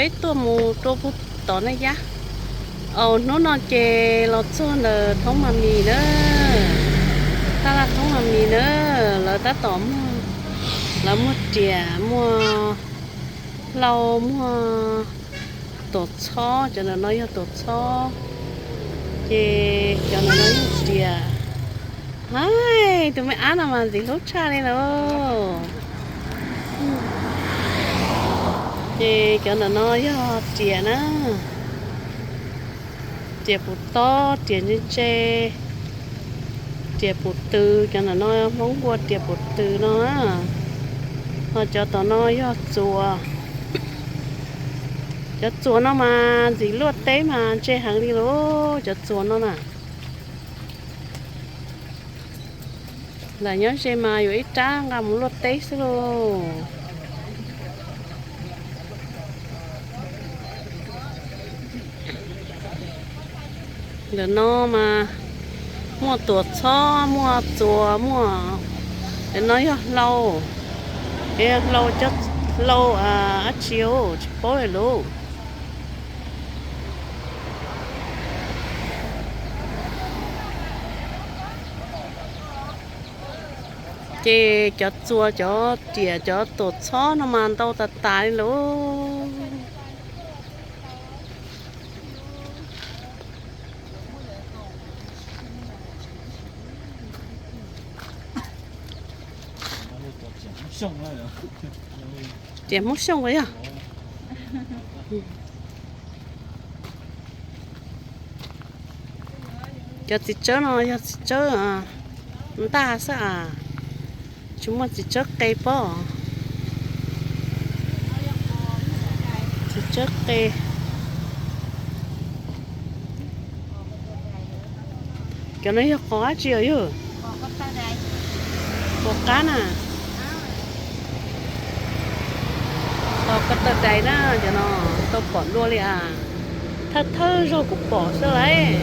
peb tuaj mus rau puag tom Naj Yab. Au, hnub no ces los txog ntawm Thoob Mas Mis na, tab laj Thoob Mas Mis na, lawv tab tom muag, lawv muag riam, muag hlau, muag tuam txhob, cov ntawm no yog tuam txhob, ces cov ntawm no yog riam. Hais, tus me ab no mas ntxim hlub tshaj li lauj. Ces cov ntawm no yog riam na, riam puv tob, riam ntse ntse, riam puv tw, cov ntawm no Hmoob nqua riam puv tw no na. Ho cov tom no yog txuas. Cov txuas no mas ntxim luaj teb mas ntse heev li lauj, cov txuas no na. Lam nyob ze mas yuav ib rab nqa mus luaj teb xwb lauj. Ntawm no mas muaj tuam txhob, muaj txuas, muaj, ntawm no yog hlau, hlau, hlau dab tsi tsis paub li lauj. Ces cov txuas, cov riam, cov tuam txhob no mas ntau tas tas li lauj. Riam Hmoob Xyooj puas yog? Cov txiv tsawb no yog txiv tsawb ntaj xwb as, tsis muaj txiv tsawb qe pob. Txiv tsawb qe. Cov no yog qos dab tsi os yog? Qos qab na. Qos ko taw dais na, cov no tau pom dua li as. Thawj thawj zaug kuv pom xwb lauj.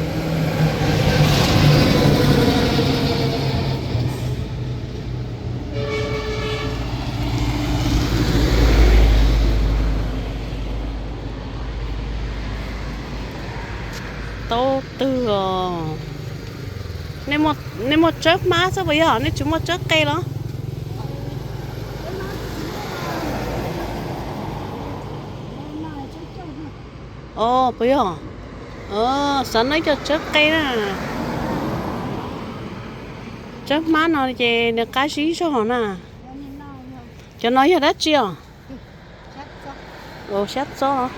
Tau twg os. Nej muaj tsawb hmab xwb puas yog, nej tsis muaj tsawb qe los? Os, puas yog? Xav noj cov tsawb qe na. Tsawb hmab no ces nws qab zib zog na. Cov no yog dab tsi os? Sab txob.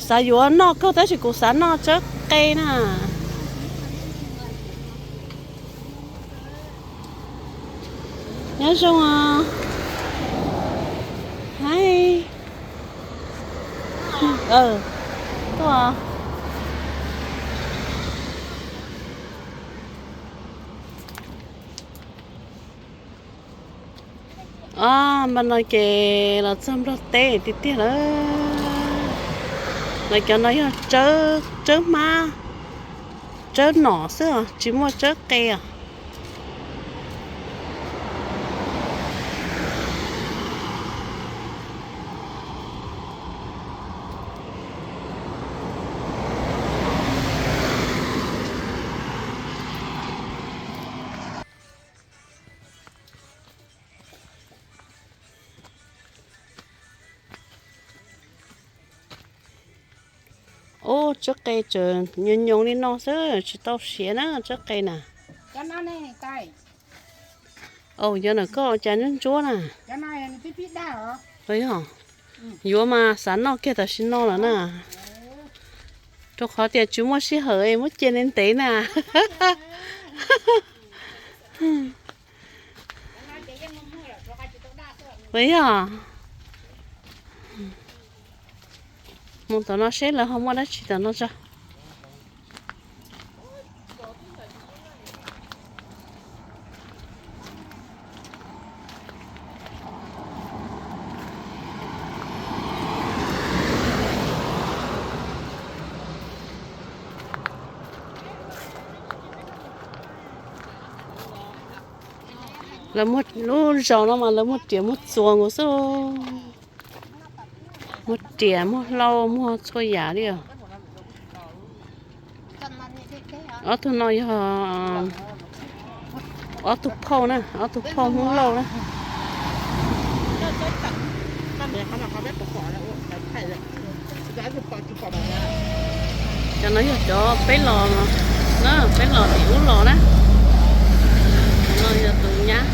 Xav yuav noj kawg tab sis kuv xav noj tsawb qe na. Nyob zoo. Hais. Tuaj. Os, npaj no ces los txog Nplog teb tiag tiag lawm. Lawv cov no yog tsawb hmab, tsawb nom xwb os, tsis muaj tsawb qe os. Ub, tsawb qe tseem nyoos nyoos li no xwb, tsis tau siav na tsawb qe na. Au, yog na koj cas ntsuab ntsuab na. Yog, yuav mas xav noj kiag tam sim no lawm na. Rau qhov tias tsis muaj sij hawm es muab cia ntev ntev na. Puas yog? Mus tom no seb lawv ho muaj dab tsi tom no tso. Lawv muag lub zos no mas lawv muag riam muag txuas nkaus xwb. Muag riam muag hlau muag txhua yam li os. Ob tug no yog ob tug phauj na, ob tug phauj Hmoob Lauj na. Cov no yog cov peb los na, peb los tim ub los na. Cov no yog tus nyab.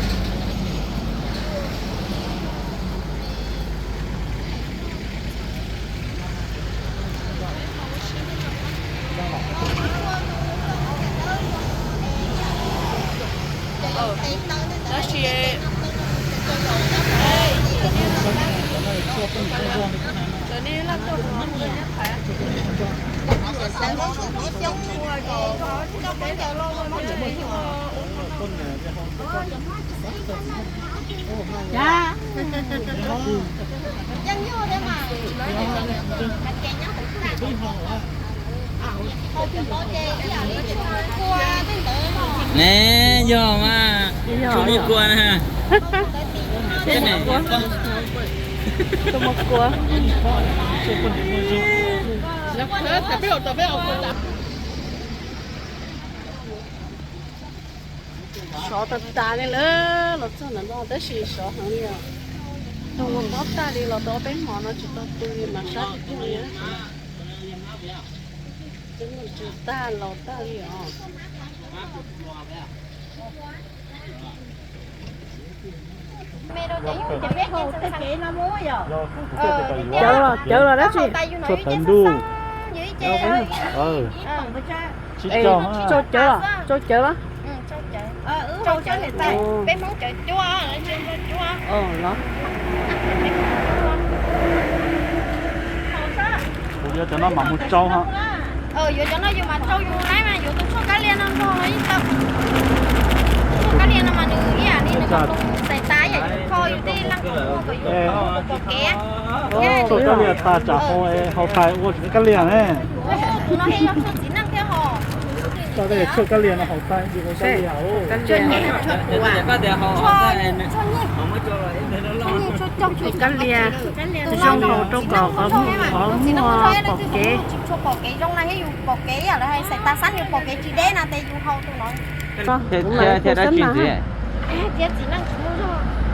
Ne, yog mas, tsuas muaj kua na. Tsuas muaj kua. Sov tag tas li lawm, los txog ntawm no tab sis sov heev li os. Tau ua pob tag li los tau ob peb hmo no tsis tau pw li mas sab tiag tiag li. Twb mus tsis tag los tag li os. Cawv los, cawv los dab tsi? Tshuaj tawv ntuj. Tsau cawv los, tsau cawv los. Peb Hmoob cawv cuab, los. Kuv yuav cov no mam mus tsau ha. Yuav cov no yus mam tsau yus laib mas yuav tus tshuaj kab lia no nrog los ib co. Tshuaj kab lia no mas nws ib yam li nws kom tus xais tas ib yam yus kho yus tej leej kom muaj kom yus kho tus pom kev. Tshuaj kab lia tas tsam haus, haus tas ua kab lia ne. Tus no yog tshuaj txiv neej thiab hos. Tshuaj kab lia no haus tas ua kab lia. Kab lia zoo haus rau kom qhov muag pom kev. Tsis tshua pom kev zoo na thiab yus pom kev ib yam li hais xais tas xab yus pom kev tsis deb na ces yus haus tus no.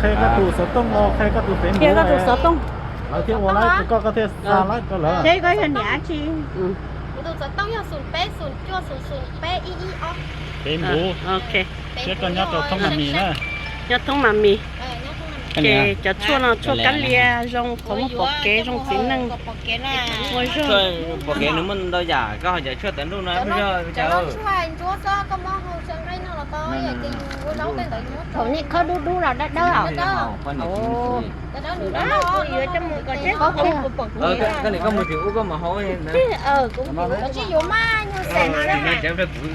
Qhia koj tus xov tooj no, qhia koj tus Facebook, qhia koj tus xov tooj. Lawv thiaj ua laib rau koj, koj thiaj xa laib rau lawv. Ces koj yog niam dab tsi? Kuv tus xov tooj yog xoom peb xoom cuaj xoom xoom peb ib ib ob. Facebook, thiab koj nyob rau thoob nas mis na. Nyob thoob nas mis. Ces cov tshuaj no tshuaj kab lia zoo, qhov muag pom kev, zoo txiv neej, ua zog. Pom kev nws muaj ntau yam, koj ho cov tshuaj tawv ntuj no muaj zog. Thaum nej khawb dub dub los dawb dawb os. Koj mus tim ub koj mam haus.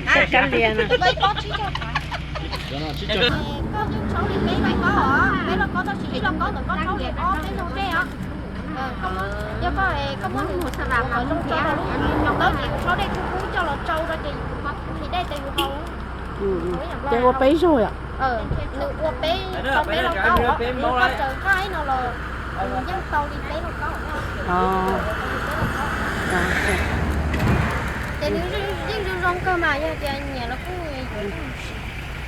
Tshuaj kab lia no. Yog koj, koj muab nws mus xa las mas zoo tso rau lub nyuag ntaub ces yus rhaub dej kub kub coj los tsau rau ces yus nqhis dej ces yus haus. Ces ua peb zaug yom? Nws ua peb, tau peb lauj kaub, yog koj tsaws nqaij no los nws yeej tau li peb lauj kaub. Ces nws yeej zoo zoo kawg mas yog tias